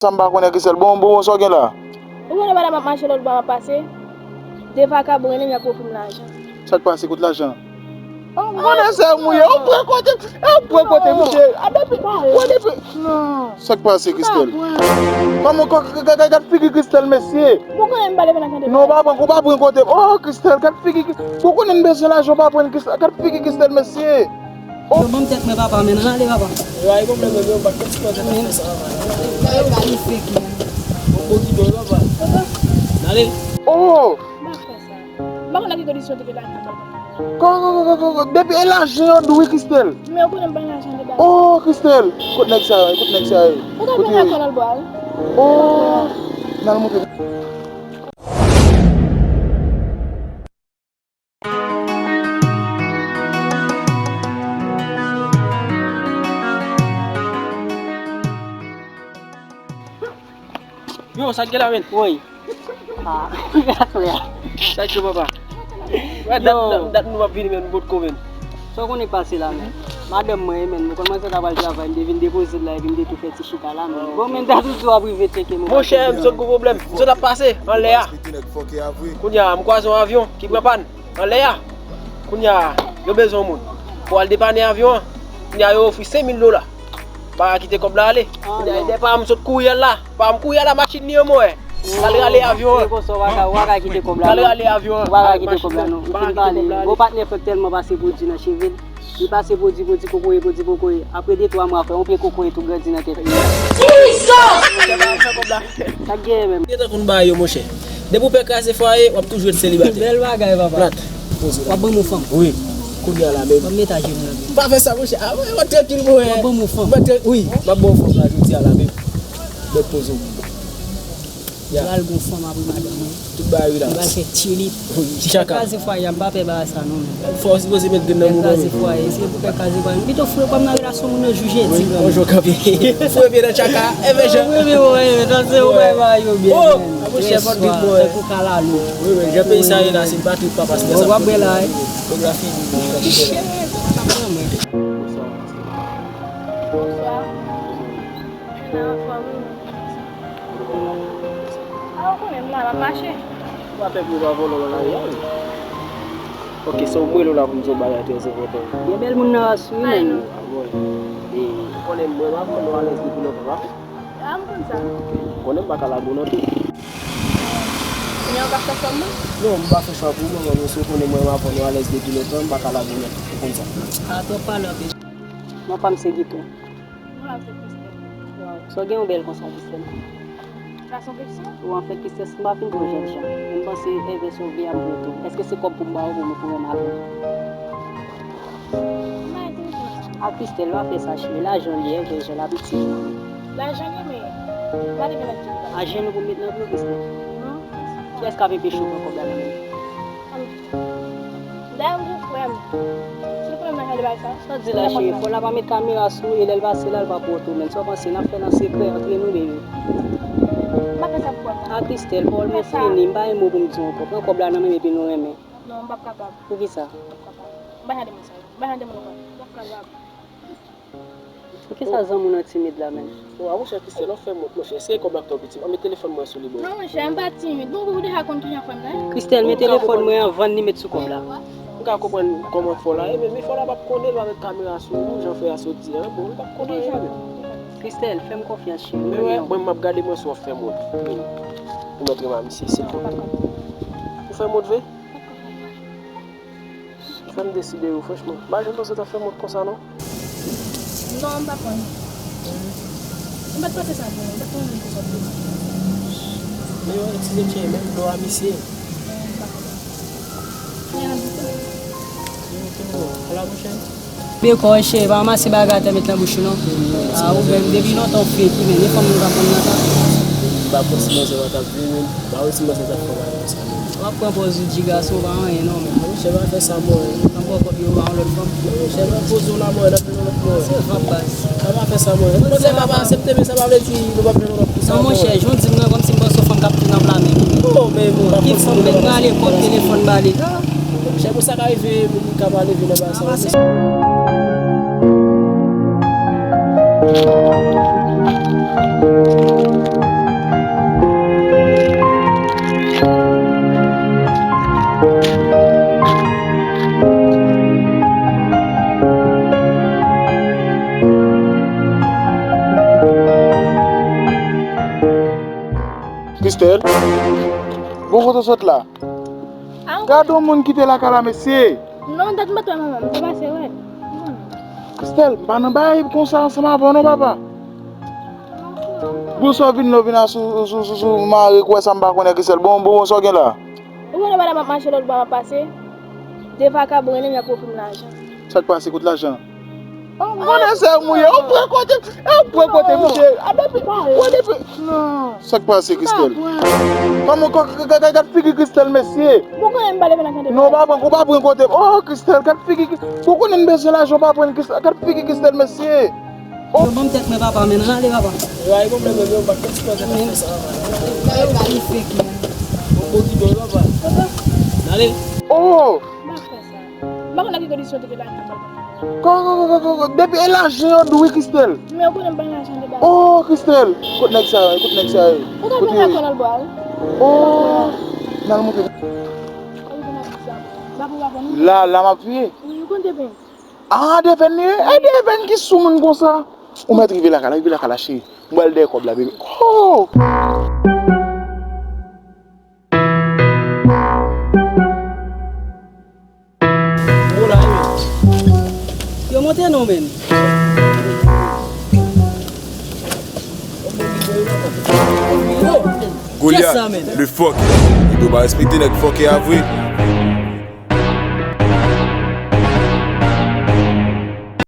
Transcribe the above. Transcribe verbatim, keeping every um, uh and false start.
Sa m pa konnen, Christelle. Bon, bon, bon, sa w gen la? Ou konnen madanm ap mache lòt bò, m ap pase. De vakabon rele m, y ap ofri m lajan. Sa k pase? Kot lajan? Oh, m konnen se ou ye. Ou pran kote m. Ou pran kote m, mesye. A, depi, ou depi. Non. Sa k pase, Christelle? Kòman, gad figi Christelle, mesye? Ou konnen m pa leve nan kante. Non, ou pa pran, ou pa pran kote m. Oh, Christelle, gad figi Christelle. Ou konnen m bezwen lajan, ou pa pran Christelle. Gad figi Christelle, mesye. Yo, ban m tèt mwen, papa, men rale, papa. Yo, ay, bon, mwen, mwen, mwen, pa kòm si mwen te fè sa, papa. Yo, yo, li fake, man. Bon, bon, ki bon, papa. Papa. N ale. Oh! M pa fè sa. M pa konn nan ki kondisyon te gen lajan, papa. Ko, ko, ko, ko, ko, ko. Depi e lajan yo dwe, Christelle. Men ou konnen m pa gen lajan de baz. Oh, Christelle. Kot nèg sa yo, kot nèg sa yo. Ou ka vin ak kòl al bwa, wi. Oh. N al montre. Yo, sa k gen la, men? Woy. Ah, sa k gen, papa? Wè, dat, dat, dat nou ap vini, men, nou potko, men. Sa w konnen k pase la, men? Madanm mwen, men, mwen kòmanse ta pral travay, m te vin depoze l la, epi m te tou fè ti chita la, men. Bon, men, dat ou di w ap rive tcheke, men. Monchè, m sot gwo pwoblèm. M sot ap pase anlè a. Kounye a, m kwaze yon avyon ki pran pàn anlè a. Kounye a, yo bezwen yon moun pou al depanen avyon an. Kounye a, yo ofri senk mil dola. Pa kite kòb la ale. Kounye a, e dèyè pa m sot kouri al la. Pa m kouri al la, machin li an mwen. L al rale avyon an. Se konsa w pa ka, w pa ka kite kòb la, non. L al rale avyon an. Ou pa ka kite kòb la, non. Ou fin pale. Gwo patnè Frank tèlman pase pwodui nan cheve l. Li pase pwodui, pwodui kokoye, pwodui kokoye. Apre de twa mwa, frè, yon pye kokoye tou grandi nan tèt li. Jesus! Sa k genyen menm? Gentan konn bagay yo, monchè. Depi w pè kraze fwaye, w ap toujou ret selibatè. Bèl bagay, papa. Plat. Poze la. W ap ban m yon fanm. Wi. Kounye a la menm. W ap met ajenou la menm. Pa fè sa, monchè. A, w ap trankil, monchè. W ap ban m yon fanm. W ap tran-, wi. M ap ba w fanm la, jodi a la menm. Mèt poze w. Ya. Pral gon fanm apre madanm mwen. Tout bagay wi la. M pral fè tchili. Wi, tchaka. Kraze fwaye a, m pa pè bagay sa non, men. Fò w sipoze met grenn nan mouda w. Kraze fwaye, se pou fè kraze fwaye. M pito fouye kò m nan relasyon moun yo jou jedi. Wi, gran. Bonjou kanpe. Fouye pye nan tchaka. Enben jan. Wi, wi, wi, wi, nan se ou bay bagay yo byen. Oh, men. A monchè, fò n di mwen. Tankou kalalou. Wi, men, jan peyi sa ye la, se batri papa, se sa. W ap bwè la, wi. Fotografi. Bonswa. Bonswa. Mwen anfòm, wi. A, ou konnen m la, m ap mache. Ou pa pè pou yo pa vòlò nan lari a, wi. Ok, se w m rele w la pou m di w bagay trè enpòtan. Gen bèl moun nan ras wi, men. A, bon. E, ou konnen mwen m avè w nou alèz depi lontan, pa vre? A, m konn sa. Ou konnen m pa ka lage w non tou. Kounye a ou ka fè sòm mwen? Non, m pa fè sa pou mwen, men si w konnen mwen m avè w nou alèz depi lontan, m pa ka lage w non tou. Ou konn sa. A, twòp pale anpil. Non pa m se Gito. Mwen la se Christelle. Waw, sa w gen yon bèl konsa, Christelle? Sa se yon keksyon? Wi, anfèt, Christelle, si m pa fin twò jèn jan, men m panse envè se yon vye ap vye tou. Èske se kòb pou m ba w pou m pou renmen avè w? M pa enterese nan sa. A, Christelle, pa fè sa, cheri. Lajan li ye, envè jan l ap itil nou. Lajan li, men m pa te gen lè di l. Ajenou pou m met nan pye w, Christelle? Non. Kiyès k ap enpeche w pran kòb la nan men m? Dayè, m di w frè m. Si l konnen m nan jan de bagay sa. Sa w di la, cheri? Fò l pa met kamera sou ou, e lè l pase la, l pa pou w tou, men sa w panse n ap fè l an sekrè antre nou, baby? M pa fè sa pou kòb la. A, Christelle, pawòl mwen fini, m pa gen mo pou m di w ankò. Pran kòb la nan men m epi nou renmen. Non, m p ap kapab. Poukisa? M p ap kapab. M pa jan de moun sa yo. M pa jan de moun ou konn. M p ap kapab. Poukisa zanmi w nan timid la menm? Wa, monchè, Christelle, w ap fè m wont, monchè. Eseye kòb la k twò piti. Ban m met telefòn mwen sou li, bro. Non, monchè, m pa timid. Bon, ou deja konn kijan frè m nan ye. Christelle, men telefòn mwen an, vann li met sou kòb la. M ka konprann kòman fò la ye, men, men fò la p ap konnen, l pa met kamera sou ou, jan frè a sot di a, bon, li p ap konnen anyen, men. Christelle, fè m konfyans, cheri. Men wè, mwen, m ap gade mwen si w ap fè m wont. Pou mèt renmen misye, silvouplè. Ou fè m wont vre? Fè m deside wi, franchman. M pa janm panse w t ap fè m wont konsa, non. Non, m pa konn. M pa t panse sa vre, non. M pa t konn moun konsa vre. Men yo, eskize m, cheri, men m dlo a misye. Non, m pa konn. Anyen nan bouch la. Ala, monchè. Bekò, cheri, pa ranmase bagay atè met nan bouch ou, non. A, ou menm, depi lontan w fake wi, men, gen fanm nou pa konn nan sa. M pa konn si manzè pa t ap vini, m pa wè si manzè t ap fè bagay konsa. W ap pran pòz ou di gason pa anyen non, men. Monchè, pa fè sa, mwen. Nan bò kòb yo ba yon lòt fanm. Monchè, pa poze w la, mwen, nan plen lòt mwen. Se vag, baz. Sa pa fè sa, mwen. Monchè, papa aksepte, men sa pa vle di nou p ap jwenn lòt pou sa, non, monchè, jan w di m nan, kòmsi m panse yon fanm k ap tounen anba men m. Oh, men, mwen, pa ki fanm, men, m rale kòb telefòn ba li. Monchè, pou sa ka rive, m ka pa leve nan ba sa. A, pa se. Christelle, bon kote w sot la? Gade yon moun kite lakay la, mesye. Non, dat m pa t wè manman m, m te pase wè. Christelle, m pa nan bagay konsa ansanm avè w non, papa. Bon, sa w vin la, w vin la sou, sou, sou, sou mare kwè sa m pa konnen, Christelle. Bon, bon, bon, sa w gen la? Ou konnen madanm ap mache lòt bò, m ap pase. De vakabon rele m, y ap ofri m lajan. Sa k pase? Kot lajan? Ah, m konnen se ou ye. Ou pran kote m. Ou pran kote m, mesye. Ah, depi, mwen depi. Non. Sa k pase, Christelle? Kòman, gad figi Christelle, mesye. Ou konnen m pa leve nan kante. Non, pa pran, ou pa pran kote m. Oh, Christelle, gad figi. Ou konnen m bezwen lajan, ou pa pran Christelle. Gad figi Christelle, mesye. Oh. Yo, ban m tèt mwen, papa, men n ale, papa. Yo, ay, bon, mwen, mwen, mwen, pa t fè sa, papa. Yo, kalife ki. Bon, bon, ki bon, papa. N ale. Oh. M pa fè sa. M pa konn nan ki kondisyon te gen lajan m pral pran. Ko, ko, ko, ko, ko, ko. Depi e lajan yo dwe, Christelle. Men ou konnen m pa gen lajan de baz. Oh, Christelle. Kot nèg sa yo ye? Kot nèg sa yo ye? Ou ka pran lakòl al bò a, wi. Oh. N al monte. Ou konnen ap di sa. M pa pou w aprann, wi. La, la m ap fye. Wi, ou konn te pen. Ah, devèn li ye? E devèn ki sou moun konsa? Ou mèt rive lakay la, rive lakay la, cheri. M pral dèyè kòb la, bebe. Oh! Yo monte non, men. Golyat, le fòkè. Li pa respekte nèg fòkè a vre.